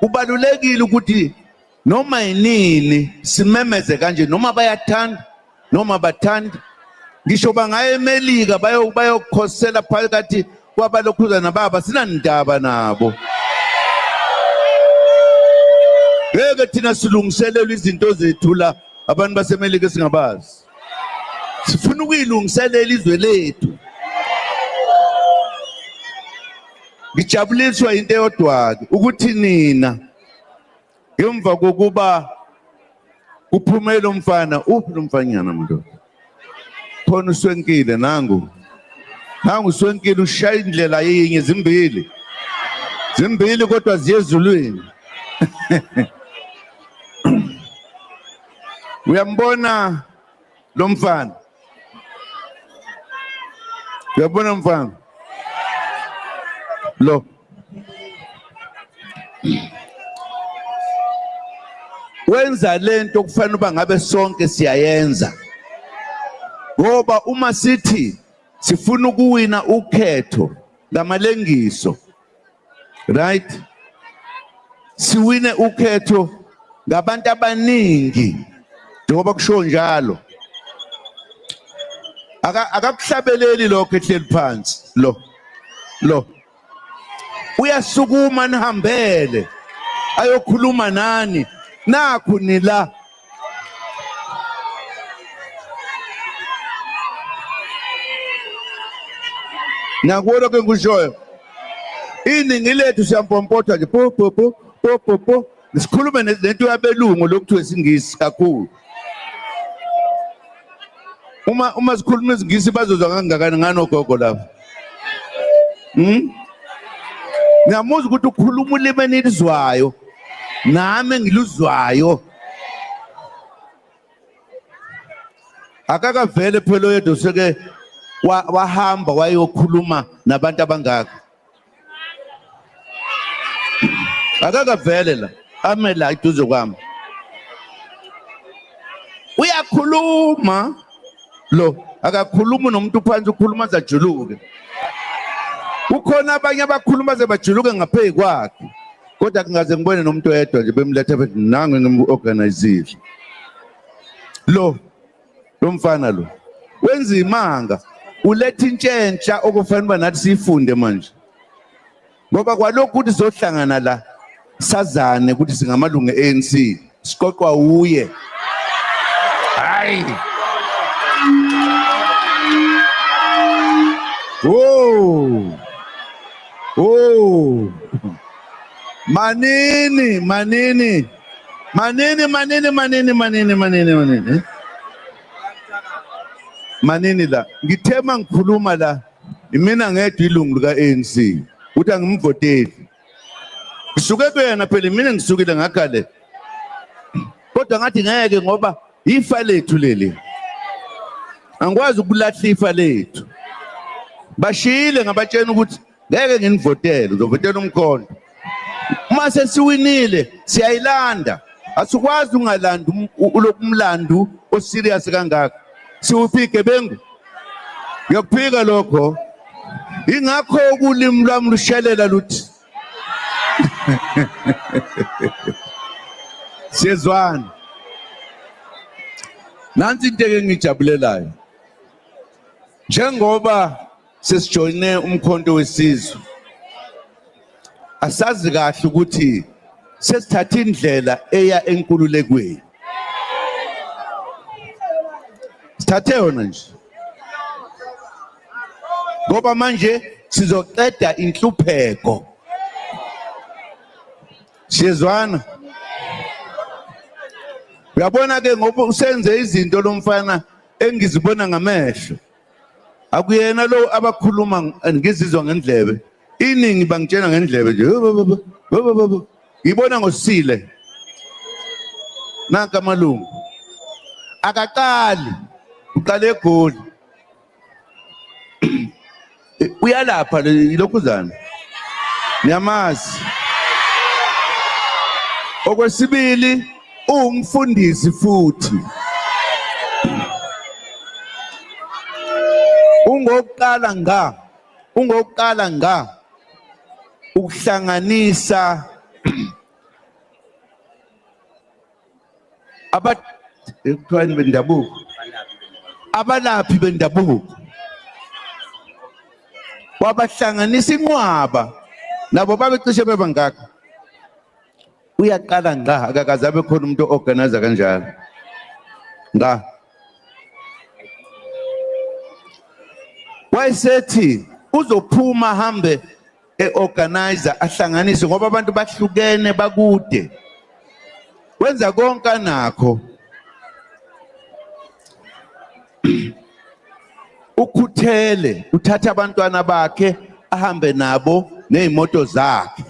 Kubalulekile ukuthi noma yinini simemeze kanje, noma bayathanda noma bathanda, ngisho bangaya eMelika bayokhosela phakathi kwabalokhuzana baba, sinandaba nabo. Ngeke thina silungiselele izinto zethu la abantu baseMelika singabazi. Sifuna ukuyilungiselela izwe lethu. Ngijabuliswa into eyodwa-ke ukuthi nina ngemva kokuba kuphume lo mfana, uphi lo mfanyana mntu? Khona uswenkile nangu. Nangu uswenkile ushaya indlela yinye zimbili. Zimbili kodwa ziye ezulwini. Uyambona lo mfana? Uyabona mfana? Lo. Wenza lento kufanele uba ngabe sonke siyayenza. Ngoba uma sithi sifuna ukuwina ukhetho ngamalengiso, right? Siwine ukhetho ngabantu abaningi njengoba kusho njalo. Akakuhlabeleli lokho ehleli phansi lo. Lo. Uyasukuma nihambele ayokhuluma nani, nakhu nila. Nakubona lokho engikushoyo? Iningi lethu siyampompotha nje po po po po po po, sikhulume nento yabelungu lokuthiwa isingisi kakhulu. Uma sikhuluma isingisi bazozwa kangakani nganogogo lapha. Ngiyamuzwa ukuthi ukhuluma ulimi enilizwayo nami engiluzwayo. Akakavele phela oyedwa useke wahamba wayokhuluma nabantu abangaka. Akakavele la, ame la eduze kwami. Uyakhuluma lo, akakhulumi nomuntu phansi, ukhuluma aze ajuluke. Kukhona abanye abakhuluma aze bajuluke ngaphezu kwakhe. Kodwa kungaze ngibone nomuntu oyedwa nje bemletha bethi nangu ngim-organizile. Lo mfana lo wenza imanga, uletha intshentsha okufanele uba nathi siyifunde manje. Ngoba kwalokhu ukuthi sizohlangana la sazane ukuthi singamalungu e-ANC, siqoqwa uye. Hayi. Oh. Oh. Manini, manini. Manini, manini, manini, manini, manini, manini. Manini la. Ngithe mangikhuluma la, imina ngedwa ilungu lika ANC. Uthi angimvoteli. Ngisuke kuyena phela mina ngisukile ngakha le. Kodwa ngathi ngeke ngoba ifa lethu leli. Angikwazi ukulahla ifa lethu. Bashiyile ngabatshena ukuthi ngeke nginivotele, uzovotela uMkhonto. Uma sesiwinile siyayilanda. Asikwazi ungalandi ulokumlando oserious kangaka. Siwuphi igebengu? Ngiyakuphika lokho. Ingakho ulimi lwami lushelela luthi. Siyezwana. Nansi into engijabulelayo. Njengoba sesijoyine uMkhonto weSizwe, asazi kahle ukuthi sesithatha indlela eya enkululekweni. Sithathe yona nje. Ngoba manje sizoqeda inhlupheko. Siyezwana. Uyabona ke ngoba usenze izinto lomfana engizibona ngamehlo. Akuyena lo abakhuluma ngizizwa ngendlebe. Iningi bangitshena ngendlebe nje. Ngibona ngosile. Nanka amalungu. Akaqali, uqale eGoli. Uyalapha lokhuzana. Niyamazi. Okwesibili uwumfundisi futhi. Ungokuqala nga, ungokuqala nga ukuhlanganisa Aba kuthiwani bendabuko? Abalaphi bendabuko. Wabahlanganisa inqwaba. Nabo babecishe bebangaka. Uyaqala ngqa akakaze abe khona umuntu organizer kanjalo. Ngqa. Wayesethi uzophuma hambe eorganizer ahlanganise ngoba abantu bahlukene bakude. Wenza konke anakho. Ukhuthele uthatha abantwana bakhe ahambe nabo nezimoto zakhe.